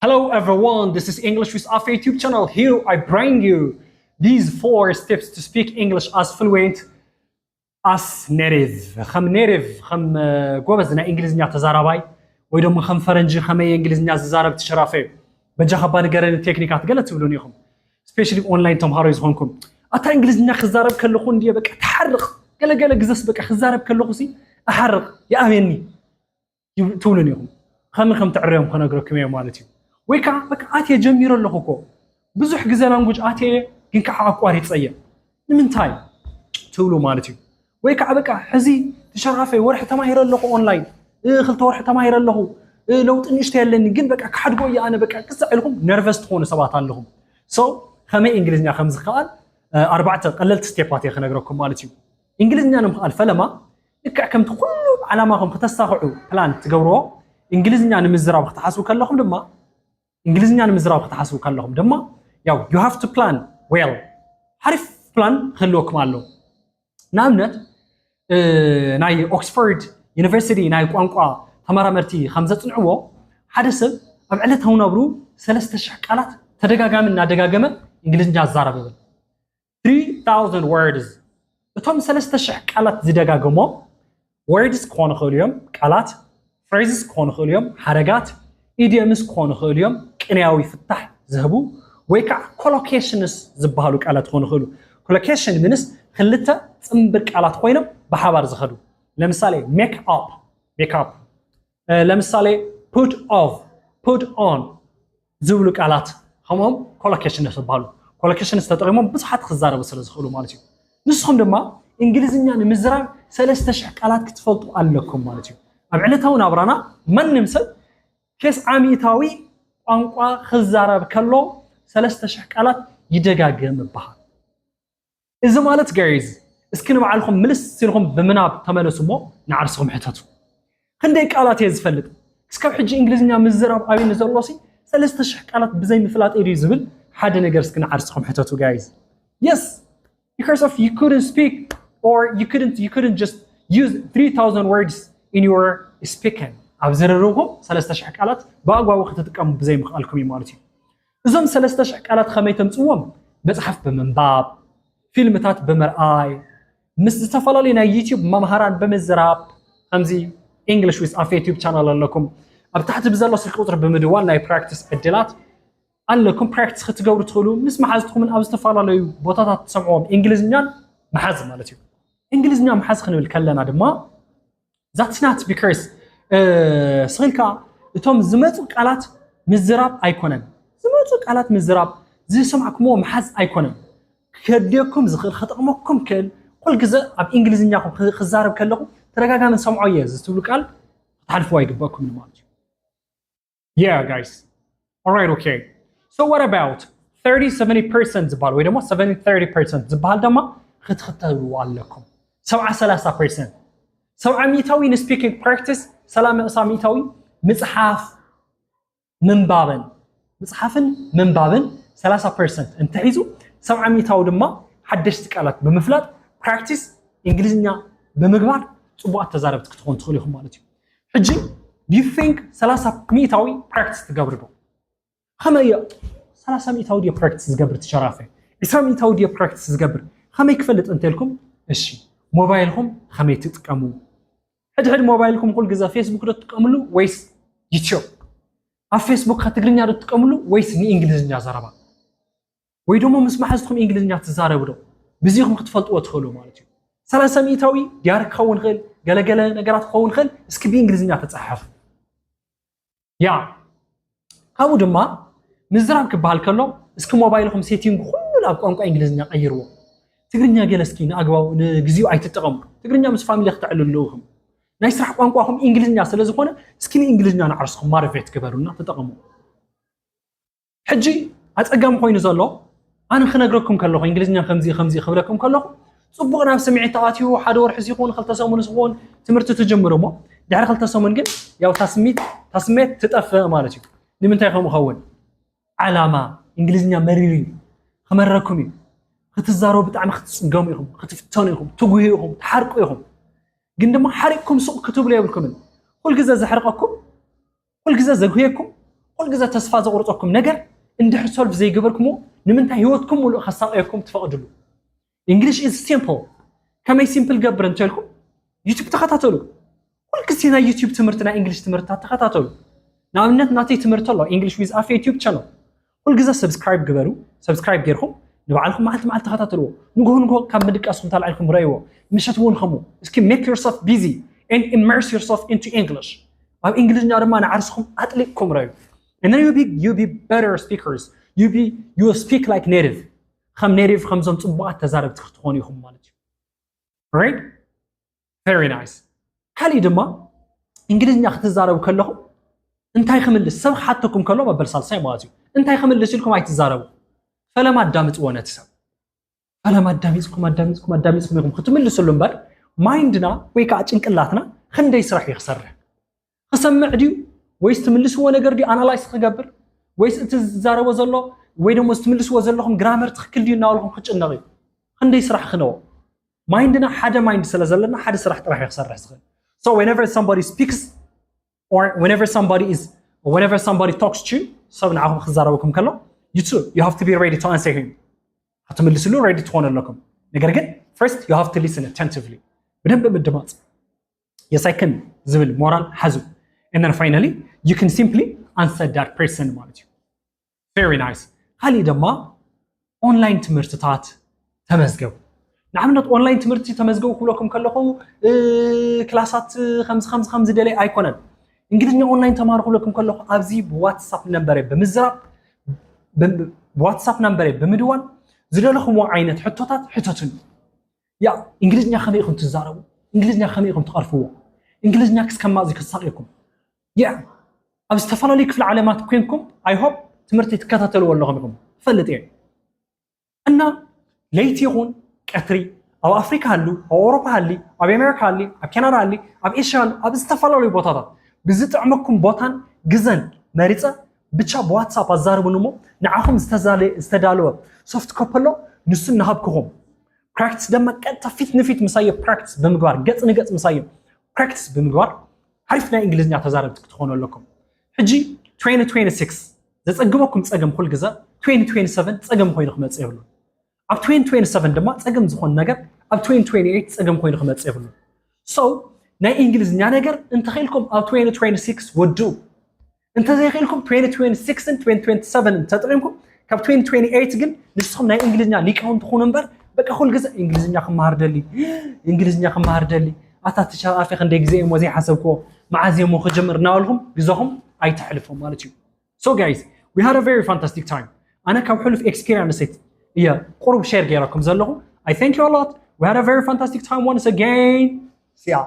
Hello everyone, this is English with Afe YouTube channel. Here I bring you these four steps to speak English as fluent as native. ከም native፣ ከም ጎበዝ ናይ እንግሊዝኛ ተዛራባይ ወይ ደሞ ከም ፈረንጂ ከመይ እንግሊዝኛ ዝዛረብ ትሸራፈ በጃ ከባ ንገረኒ ቴክኒካት ገለ ትብሉን ኢኹም። ስፔሻሊ ኦንላይን ተምሃሮ ዝኾንኩም ኣታ እንግሊዝኛ ክዛረብ ከለኹ እንዲየ በቃ ትሓርቕ ገለገለ ግዘስ በቃ ክዛረብ ከለኹ ሲ እሓርቕ ይኣብየኒ ትብሉን ኢኹም። ከመይ ከም ትዕረዮም ክነግረኩም እየ ማለት እዩ። ወይ ከዓ በቃ ኣትየ ጀሚረ ኣለኹ እኮ ብዙሕ ግዜ ላንጉጅ ኣትየ ግን ከዓ ኣቋሪፀየ ንምንታይ ትብሉ ማለት እዩ። ወይ ከዓ በቃ ሕዚ ትሸራፈይ ወርሒ ተማሂረ ኣለኹ ኦንላይን ክልተ ወርሒ ተማሂረ ኣለኹ ለውጢ ንእሽቶ የለኒ ግን በቃ ክሓድጎ እየ ኣነ በቃ ቅፅዕ ኢልኩም ነርቨስ ትኾኑ ሰባት ኣለኹም። ሶ ከመይ እንግሊዝኛ ከም ዝከኣል ኣርባዕተ ቀለልቲ ስቴፓት እየ ክነግረኩም ማለት እዩ። እንግሊዝኛ ንምክኣል ፈለማ ልክዕ ከምቲ ኩሉ ዓላማኹም ክተሳኽዑ ፕላን ትገብርዎ እንግሊዝኛ ንምዝራብ ክትሓስቡ ከለኹም ድማ እንግሊዝኛ ንምዝራብ ክትሓስቡ ከለኹም ድማ ያው you have to plan well ሓሪፍ ፕላን ክህልወኩም ኣለዎ። ንኣብነት ናይ ኦክስፎርድ ዩኒቨርሲቲ ናይ ቋንቋ ተመራመርቲ ከም ዘፅንዕዎ ሓደ ሰብ ኣብ ዕለታዊ ናብሩ ሰለስተ ሽሕ ቃላት ተደጋጋሚ እናደጋገመ እንግሊዝኛ ይዛረብ ይብል። three thousand words እቶም ሰለስተ ሽሕ ቃላት ዝደጋገሞ words ክኾኑ ይኽእሉ እዮም ቃላት፣ phrases ክኾኑ ይኽእሉ እዮም ሓረጋት፣ idioms ክኾኑ ይኽእሉ እዮም ቅንያዊ ፍታሕ ዝህቡ ወይ ከዓ collocations ዝበሃሉ ቃላት ክኾኑ ይኽእሉ። Collocation means ክልተ ፅምብር ቃላት ኮይኖም ብሓባር ዝኸዱ። ለምሳሌ make up፣ make up ለምሳሌ put off፣ put on ዝብሉ ቃላት ከምኦም collocations ይበሃሉ። Collocations ተጠቒሞም ብዙሓት ክዛረቡ ስለ ዝኽእሉ ማለት እዩ። ንስኹም ድማ እንግሊዝኛ ንምዝራብ ሰለስተ ሽሕ ቃላት ክትፈልጡ ኣለኩም ማለት እዩ። ኣብ ዕለታዊ ናብራና ማንም ሰብ ተስዓ ሚእታዊ ቋንቋ ክዛረብ ከሎ ሰለስተ ሽሕ ቃላት ይደጋግም ይበሃል። እዚ ማለት ጋይዝ እስኪ ንባዕልኹም ምልስ ኢልኹም ብምናብ ተመለሱ እሞ ንዓርስኹም ሕተቱ። ክንደይ ቃላት እየ ዝፈልጥ? እስካብ ሕጂ እንግሊዝኛ ምዝራብ ኣብኒ ዘሎ ሲ ሰለስተ ሽሕ ቃላት ብዘይ ምፍላጠይ ድዩ ዝብል ሓደ ነገር እስኪ ንዓርስኹም ሕተቱ ጋይዝ። Yes, because of you couldn't speak or you couldn't you couldn't just use three thousand words in your speaking ኣብ ዝርርብኩም ሰለስተ ሽሕ ቃላት ብኣግባቡ ክትጥቀሙ ብዘይ ምኽኣልኩም እዩ ማለት እዩ። እዞም ሰለስተ ሽሕ ቃላት ከመይ ተምፅዎም? መፅሓፍ ብምንባብ፣ ፊልምታት ብምርኣይ፣ ምስ ዝተፈላለዩ ናይ ዩቲዩብ መምሃራን ብምዝራብ ከምዚ English with Afe YouTube channel ኣለኩም ኣብ ታሕቲ ብዘሎ ስልኪ ቁፅሪ ብምድዋል ናይ ፕራክቲስ ዕድላት ኣለኩም ፕራክቲስ ክትገብሩ ትኽእሉ ምስ መሓዝትኹምን ኣብ ዝተፈላለዩ ቦታታት ትሰምዕዎም እንግሊዝኛን መሓዝ ማለት እዩ። እንግሊዝኛ መሓዝ ክንብል ከለና ድማ that's not because ስኽልካ እቶም ዝመፁ ቃላት ምዝራብ ኣይኮነን ዝመፁ ቃላት ምዝራብ ዝሰማዕኩምዎ መሓዝ ኣይኮነን ከድልየኩም ዝኽእል ከጠቕመኩም ክእል ኩል ግዘ ኣብ እንግሊዝኛኹም ክዛረብ ከለኹ ተደጋጋሚ ዝሰምዖ እየ ዝትብሉ ቃል ክትሓልፍዎ ኣይግበእኩም ማለት እዩ። Yeah guys. Alright, okay. So what about thirty seventy percent ዝበሃል ወይ ደግሞ seventy thirty percent ዝበሃል ድማ ክትኽተልዎ ኣለኩም። ሰብዓ ሰላሳ percent ሰብዓ ሚእታዊ ን speaking practice ሰላሳ ሚእታዊ ምፅሓፍ ምንባብን ምፅሓፍን ምንባብን ሰላሳ percent እንተሒዙ ሰብዓ ሚእታዊ ድማ ሓደሽቲ ቃላት ብምፍላጥ ፕራክቲስ እንግሊዝኛ ብምግባር ፅቡቃት ተዛረብቲ ክትኾኑ ትኽእሉ ኢኹም ማለት እዩ። ሕጂ do you think ሰላሳ ሚእታዊ ፕራክቲስ ትገብር ዶ? ከመይ እየ ሰላሳ ሚእታዊ ድየ ፕራክቲስ ዝገብር ትሸራፈ ዒስራ ሚእታዊ ድየ ፕራክቲስ ዝገብር ከመይ ክፈልጥ እንተልኩም እሺ ሞባይልኩም ከመይ ትጥቀሙ ሕድሕድ ሞባይልኩም ኩል ግዜ ፌስቡክ ዶ ትጥቀምሉ ወይስ ዩቲዩብ ኣብ ፌስቡክ ከ ትግርኛ ዶ ትጥቀምሉ ወይስ ንእንግሊዝኛ ዘረባ ወይ ደሞ ምስ መሓዝትኩም እንግሊዝኛ ትዛረቡ ዶ ብዚኹም ክትፈልጥዎ ትኽእሉ ማለት እዩ ሰላሳ ሚእታዊ ዲያሪ ክኸውን ይኽእል ገለገለ ነገራት ክኸውን ይኽእል እስኪ ብእንግሊዝኛ ተፀሓፉ ያ ካብኡ ድማ ምዝራብ ክበሃል ከሎ እስኪ ሞባይልኩም ሴቲንግ ኩሉ ናብ ቋንቋ እንግሊዝኛ ቀይርዎ ትግርኛ ገለ እስኪ ንኣግባቡ ንግዚኡ ኣይትጠቐሙ ትግርኛ ምስ ፋሚሊ ክተዕልሉ ኢኹም ናይ ስራሕ ቋንቋኹም እንግሊዝኛ ስለ ዝኾነ እስኪ ንእንግሊዝኛ ንዓርስኹም ማርቬት ግበሩና ተጠቐሙ ሕጂ ኣፀጋሚ ኮይኑ ዘሎ ኣነ ክነግረኩም ከለኹ እንግሊዝኛ ከምዚ ከምዚ ክብለኩም ከለኹ ፅቡቕ ናብ ስምዒት ተኣትዩ ሓደ ወርሒ ሲኹን ክልተ ሰሙን ሲኹን ትምህርቲ ትጅምሩ እሞ ድሕሪ ክልተ ሰሙን ግን ያው ታስሜት ትጠፍእ ማለት እዩ ንምንታይ ከምኡ ኸውን ዓላማ እንግሊዝኛ መሪር እዩ ክመረኩም እዩ ክትዛረቡ ብጣዕሚ ክትፅገሙ ኢኹም ክትፍተኑ ኢኹም ትጉሂ ኢኹም ትሓርቁ ኢኹም ግን ድማ ሓሪቅኩም ሱቕ ክትብሉ የብልኩምን ኩልግዘ ዘሕርቀኩም ኩልግዘ ዘጉህየኩም ኩሉ ግዜ ተስፋ ዘቑርፀኩም ነገር እንድሕር ሶልቭ ዘይገበርኩሞ ንምንታይ ህይወትኩም ሙሉእ ከሳቀየኩም ትፈቕድሉ? English is simple። ከመይ ሲምፕል ገብር እንተልኩም ዩቲዩብ ተኸታተሉ። ኩልግዜ ናይ ዩቲዩብ ትምህርቲ ናይ እንግሊሽ ትምህርትታት ተኸታተሉ። ንኣብነት ናተይ ትምህርቲ ኣሎ English with Afe YouTube channel። ኩልግዜ ሰብስክራይብ ግበሩ። ሰብስክራይብ ጌርኩም ንባዕልኩም መዓልቲ መዓልቲ ተኸታተልዎ። ንግሆ ንግሆ ካብ ምድቃስኩም ተላዒልኩም ረእይዎ። ምሸት እውን ከምኡ። እስኪ make yourself busy and immerse yourself into English። ኣብ እንግሊዝኛ ድማ ንዓርስኹም ኣጥሊቕኩም ረእዩ። And then you be you be better speakers. You be you speak like native. ከም ኔቲቭ ከምዞም ጽቡቓት ተዛረብቲ ክትኾኑ ኢኹም ማለት እዩ። Right? Very nice። ካሊእ ድማ እንግሊዝኛ ክትዛረቡ ከለኹም እንታይ ክምልስ ሰብ ክሓተኩም ከሎ መበል ሳልሳይ ማለት እዩ። እንታይ ክምልስ ኢልኩም ኣይትዛረቡ። ፈለማ ኣዳምፅዎ ነቲ ሰብ። ፈለማ ኣዳሚፅኩም ኣዳሚፅኩም ኣዳሚፅኩም ኢኹም ክትምልስሉ እምበር ማይንድና ወይ ከዓ ጭንቅላትና ክንደይ ስራሕ እዩ ክሰርሕ። ክሰምዕ ድዩ ወይስ ትምልስዎ ነገር ድዩ ኣናላይዝ ክገብር ወይስ እቲ ዝዛረቦ ዘሎ ወይ ደሞ ትምልስዎ ዘለኹም ግራመር ትክክል ድዩ እናበልኩም ክጭነቕ እዩ። ክንደይ ስራሕ ክነዎ ማይንድና ሓደ ማይንድ ስለ ዘለና ሓደ ስራሕ ጥራሕ እዩ ክሰርሕ ዝኽእል። So whenever somebody speaks or whenever somebody is whenever somebody talks to you ሰብ ንዓኹም ክዛረበኩም ከሎ you too you have to be ready to answer him። ክትምልስሉ ሬዲ ትኾኑ ኣለኩም። ነገር ግን first you have to listen attentively ብደንብ ምድማፅ። Yes I can ዝብል ሞራል ሓዙ። And then finally you can simply answer that person ማለት እዩ። Very nice። ካሊእ ድማ ኦንላይን ትምህርትታት ተመዝገቡ። ንኣብነት ኦንላይን ትምህርቲ ተመዝገቡ ክብለኩም ከለኹ ክላሳት ከምዚ ከምዚ ከምዚ ደለይ ኣይኮነን። እንግሊዝኛ ኦንላይን ተማሩ ክብለኩም ከለኹ ኣብዚ ብዋትሳፕ ነምበረይ ብምዝራብ ብዋትሳፕ ነምበረይ ብምድዋል ዝደለኹምዎ ዓይነት ሕቶታት ሕተቱኒ። ያ እንግሊዝኛ ከመይ ኢኹም ትዛረቡ? እንግሊዝኛ ከመይ ኢኹም ትቐርፍዎ? እንግሊዝኛ ክስከማ እዚ ክሳቕየኩም ያ ኣብ ዝተፈላለዩ ክፍለ ዓለማት ኮንኩም I hope ትምህርቲ ትከታተልዎ ኣለኹም ኢኹም ፈልጥ እየ። እና ለይቲ ይኹን ቀትሪ ኣብ ኣፍሪካ ሃሉ ኣብ ኣውሮፓ ሃሊ ኣብ ኣሜሪካ ሃሊ ኣብ ካናዳ ሃሊ ኣብ ኤሽያ ሃሉ ኣብ ዝተፈላለዩ ቦታታት ብዝጥዕመኩም ቦታን ግዘን መሪፀ ብቻ ብዋትሳፕ ኣዛርቡን እሞ ንዓኹም ዝተዳለወ ሶፍት ኮፒ ኣሎ ንሱ እናሃብክኹም ፕራክቲስ ደማ ቀጥታ ፊት ንፊት ምሳዮ ፕራክቲስ ብምግባር ገፅ ንገፅ ምሳዮ ፕራክቲስ ብምግባር ሓሪፍ ናይ እንግሊዝኛ ተዛረብቲ ክትኾኑ ኣለኩም። ሕጂ twenty twenty-six ዘፀግበኩም ፀገም ኩል ግዘ twenty twenty-seven ፀገም ኮይኑ ክመፅእ የብሉን። ኣብ twenty twenty-seven ድማ ፀገም ዝኾን ነገር ኣብ twenty twenty-eight ፀገም ኮይኑ ክመፅእ የብሉን። So ናይ እንግሊዝኛ ነገር እንተኽኢልኩም ኣብ twenty twenty-six ወድኡ እንተዘይኽኢልኩም twenty twenty-six ን twenty twenty-seven ተጠቒምኩም ካብ twenty twenty-eight ግን ንስኹም ናይ እንግሊዝኛ ሊቃውንቲ ትኹኑ እምበር በቃ ኩል ግዘ እንግሊዝኛ ክመሃር ደሊ እንግሊዝኛ ክመሃር ደሊ ኣታ ትሻ ኣፌ ክንደይ ግዜ እሞ ዘይሓሰብክዎ መዓዝ እሞ ክጀምር እናበልኩም ግዘኹም ኣይተሕልፉ ማለት እዩ። So guys we had a very fantastic time ኣነ ካብ ሕሉፍ ኤክስፒሪንስ እየ ቁሩብ ሼር ገይረኩም ዘለኹ። I thank you a lot. We had a very fantastic time once again. See ya.